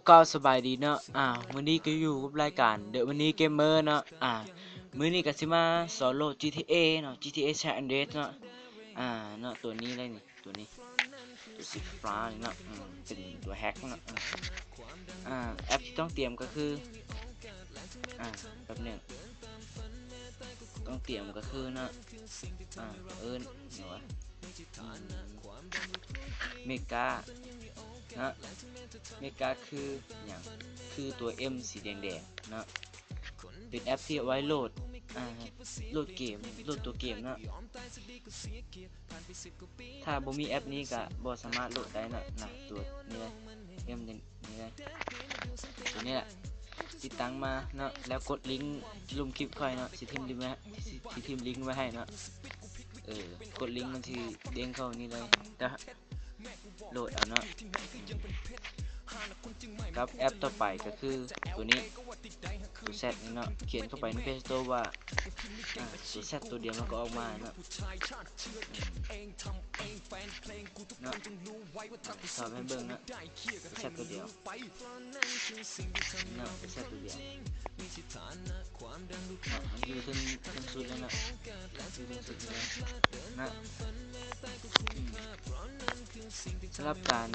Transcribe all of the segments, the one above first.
ກໍສະບາຍດີເນາະ ອ່າ ມື້ນີ້ກໍຢູ່ກັບລາຍການ The Money Gamer ເນາະ ອ່າ ມື້ນີ້ກໍຊິມາສອນໂຫຼດ GTA ເນາະ GTA San Andreas ເນາະ ອ່າ ເນາະ ຕົວນີ້ເລີຍນີ້ ຕົວນີ້ ຕົວສີຟ້ານີ້ເນາະ ອືມ ເປັນຕົວແຮັກເນາະ ອ່າ ແອັບທີ່ຕ້ອງຕຽມກໍຄື ອ່າ ແປັບໜຶ່ງ ຕ້ອງຕຽມກໍຄືເນາະ ອ່າ ເອີ້ນຫຍັງວະ ເມກາເນາະ ເມກາຄືຫຍັງ? ຄືຕົວ M ສີແດງໆເນາະ ເປັນແອັບທີ່ເອົາໄວ້ໂຫຼດ ອ່າ ໂຫຼດເກມ ໂຫຼດຕົວເກມເນາະ ຖ້າບໍ່ມີແອັບນີ້ກະບໍ່ສາມາດໂຫຼດໄດ້ເນາະ ນະ ຕົວນີ້ເລີຍ M ນີ້ເລີຍ ຕົວນີ້ແຫຼະ ຕິດຕັ້ງມາເນາະ ແລ້ວກົດລິງລຸ່ມຄລິບຂ້ອຍເນາະ ຊິຖິ້ມລິງໄວ້ ຊິ ຊິຖິ້ມລິງໄວ້ໃຫ້ເນາະ ເອີ ກົດລິງມັນຊິເດ້ງເຂົ້ານີ້ເລີຍ ແຕ່ ໂຫຼດເອົາເນາະ ກັບແອັບຕໍ່ໄປກໍຄືຕົວນີ້ ຕົວ Z ນີ້ເນາະ ຂຽນເຂົ້າໄປໃນ Play Store ວ່າ ອ່າ ຕົວ Z ຕົວດຽວມັນກໍອອກມາເນາະ ເນາະ ສອນໃຫ້ເບິ່ງເນາະ Z ຕົວດຽວ ເນາະ Z ຕົວດຽວ ເນາະ ມັນຢູ່ເທິງ ເທິງສຸດແລ້ວເນາະ ຢູ່ເທິງສຸດແລ້ວເນາະ ອືມ ສຳລັບການ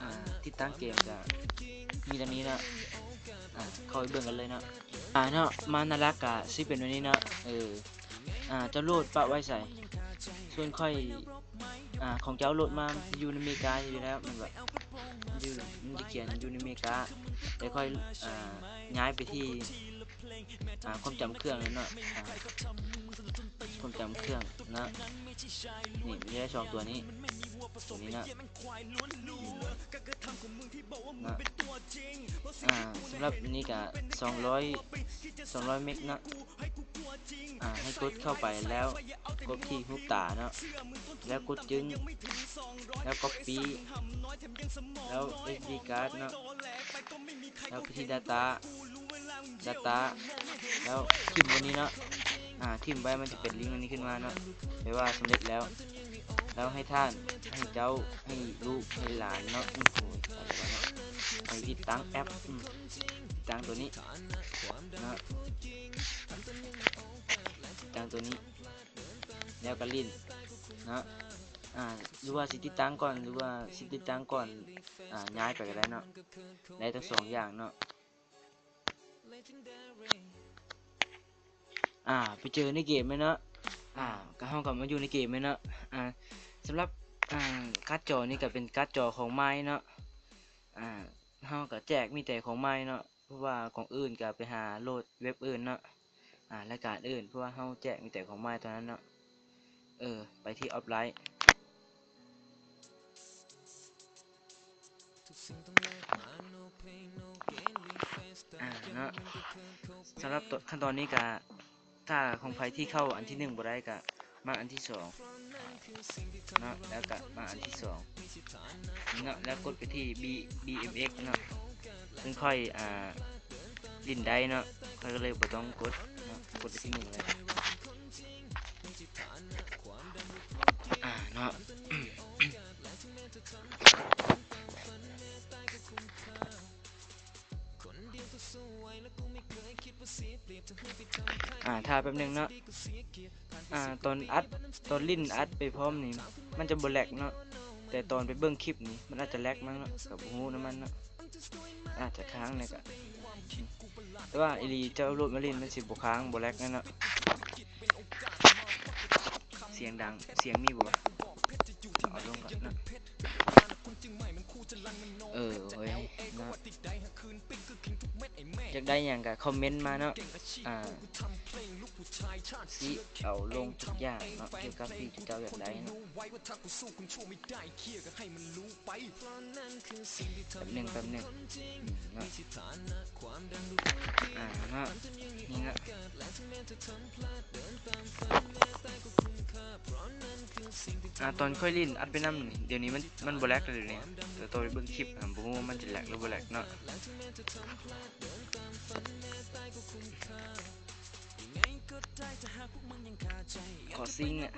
ອ່າ ຕິດຕັ້ງເກມກະມີດຳນີ້ເນາະ ອ່າ ເຂົ້າໄປເບິ່ງກັນເລີຍເນາະ ອ່າ ເນາະ ມາໜ້າຫຼັກກະຊິເປັນແບບນີ້ເນາະ ເອີ ອ່າ ເຈົ້າໂຫຼດປະໄວ້ໃສ? ສ່ວນຂ້ອຍ ອ່າ ຂອງເຈົ້າໂຫຼດມາ ມັນຊິຢູ່ໃນເມກາຢູ່ແລ້ວ ແມ່ນບໍ່? ຢູ່ ມັນຈະຂຽນຢູ່ໃນເມກາ ແຕ່ຂ້ອຍ ອ່າ ຍ້າຍໄປທີ່ ອ່າ ຄວາມຈຳເຄື່ອງເນາະ ອ່າ ຄວາມຈຳເຄື່ອງເນາະ ນີ້ ມັນຈະໄດ້ສອງຕົວນີ້ ຕົວນີ້ເນາະ ເນາະ ອ່າ ສຳລັບນີ້ກະສອງຮ້ອຍ ສອງຮ້ອຍເມັກເນາະ ອ່າ ໃຫ້ກົດເຂົ້າໄປແລ້ວກົດທີ່ຮູບຕາເນາະ ແລ້ວກົດຈຶ້ງ ແລ້ວກັອບປີ້ ແລ້ວເອັສດີກາດເນາະ ແລ້ວໄປທີ່ດາຕ້າ ດາຕ້າ ແລ້ວຖິ້ມບນນີ້ເນາະ ອ່າ ຖິ້ມໄວ້ມັນຈະເປັນລິງອັນນີ້ຂຶ້ນມາເນາະ ແປວ່າສຳເລັດແລ້ວ ແລ້ວໃຫ້ທ່ານ ໃຫ້ເຈົ້າ ໃຫ້ລູກ ໃຫ້ຫຼານເນາະ ໂອ້ຍ ຕາຍແລ້ວເນາະ ໃຫ້ຕິດຕັ້ງແອັບ ອືມ ຕິດຕັ້ງຕົວນີ້ເນາະ ຕິດຕັ້ງຕົວນີ້ ແລ້ວກໍຫຼິ້ນເນາະ ອ່າ ຫຼືວ່າຊິຕິດຕັ້ງກ່ອນ ຫຼືວ່າຊິຕິດຕັ້ງກ່ອນ ອ່າ ຍ້າຍໄປກໍໄດ້ເນາະ ໄດ້ທັງສອງຢ່າງເນາະ ອ່າ ໄປເຈີໃນເກມແມ່ນເນາະ ອ່າ ກໍເຮົາກໍມາຢູ່ໃນເກມແມ່ນເນາະ ອ່າ ສຳລັບ ອ່າ ກາດຈໍນີ້ກໍເປັນກາດຈໍຂອງໃໝ່ເນາະ ອ່າ ເຮົາກໍແຈກມີແຕ່ຂອງໃໝ່ເນາະ ເພາະວ່າຂອງອື່ນກໍໄປຫາໂຫຼດເວັບອື່ນເນາະ ອ່າ ລາຍການອື່ນ ເພາະວ່າເຮົາແຈກມີແຕ່ຂອງໃໝ່ເທົ່ານັ້ນເນາະ ເອີ ໄປທີ່ອອຟລາຍ ອ່າ ເນາະ ສຳລັບຂັ້ນຕອນນີ້ກະ ຖ້າຂອງໃຜທີ່ເຂົ້າອັນທີໜຶ່ງບໍ່ໄດ້ກະມາອັນທີສອງເນາະ ແລ້ວກະມາອັນທີສອງເນາະ ແລ້ວກົດໄປທີ່ບີ ບີເອັມເອັກເນາະ ເຊິ່ງຂ້ອຍ ອ່າ ຫຼິ້ນໄດ້ເນາະ ຂ້ອຍກໍເລີຍບໍ່ຕ້ອງກົດເນາະ ກົດໄປທີ່ໜຶ່ງເລີຍ ອ່າ ເນາະ ອ່າ ຖ້າແປັບໜຶ່ງເນາະ ອ່າ ຕອນອັດ ຕອນຫຼິ້ນອັດໄປພ້ອມນີ້ ມັນຈະບໍ່ແລັກເນາະ ແຕ່ຕອນໄປເບິ່ງຄລິບນີ້ ມັນອາດຈະແລັກມັ້ງເນາະ ກໍບໍ່ຮູ້ນຳມັນເນາະ ອາດຈະຄ້າງແດ່ກະ ແຕ່ວ່າອີ່ຫຼີເຈົ້າໂຫຼດມາຫຼິ້ນ ມັນຊິບໍ່ຄ້າງ ບໍ່ແລັກແນ່ເນາະ. ສຽງດັງ ສຽງມີບໍ່ວະ? ເອົາລົງກ່ອນເນາະ. ເອີ ໂອ້ຍເນາະ ຢາກໄດ້ຫຍັງກະຄອມເມັນມາເນາະ. ອ່າ ຊິເອົາລົງທຸກຢ່າງເນາະ ກ່ຽວກັບທີ່ເຈົ້າຢາກໄດ້ເນາະ. ແປັບໜຶ່ງ ແປັບໜຶ່ງເນາະ. ອ່າ ເນາະ ນີ້ເນາະ. ອ່າ ຕອນຂ້ອຍຫຼິ້ນອັດໄປນຳນີ້ ດຽວນີ້ມັນ ມັນບໍ່ແລັກແລ້ວດຽວນີ້. ແຕ່ຕອນໄປເບິ່ງຄລິບຫັ້ນ ບໍ່ຮູ້ວ່າມັນຈະແລັກຫຼືບໍ່ແລັກເນາະ. ຂໍຊິງແຫຼະ.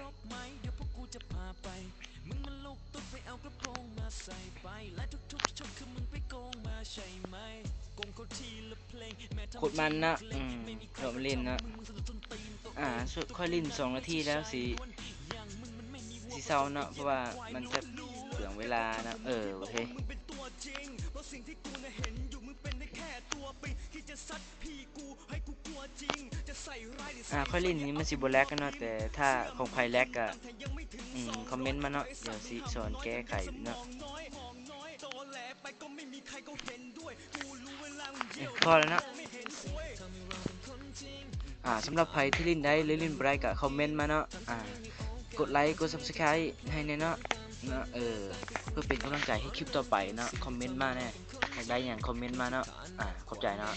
ໂຄດມັນເນາະ ອືມ ເວາະມາຫຼິ້ນເນາະ ອ່າ ຂ້ອຍຫຼິ້ນສອງນາທີແລ້ວຊິ ຊິເຊົາເນາະ ເພາະວ່າມັນຈະເປືອງເວລາເນາະ ເອີ ໂອເຄ ອ່າ ຂ້ອຍຫຼິ້ນນີ້ມັນຊິບໍ່ແລັກເນາະ ແຕ່ຖ້າຂອງໃຜແລັກກະ ອືມ ຄອມເມັນມາເນາະ ດຽວຊິສອນແກ້ໄຂເນາະ ພໍແລ້ວເນາະ ອ່າ ສຳລັບໃຜທີ່ຫຼິ້ນໄດ້ ຫຼື ຫຼິ້ນບໍ່ໄດ້ກະຄອມເມັນມາເນາະ ອ່າ ກົດໄລ ກົດ Subscribe ໃຫ້ແດ່ເນາະ ເນາະ ເອີ ເພື່ອເປັນກຳລັງໃຈໃຫ້ຄລິບຕໍ່ໄປເນາະ ຄອມເມັນມາແດ່ ຢາກໄດ້ຫຍັງຄອມເມັນມາເນາະ ອ່າ ຂອບໃຈເນາະ.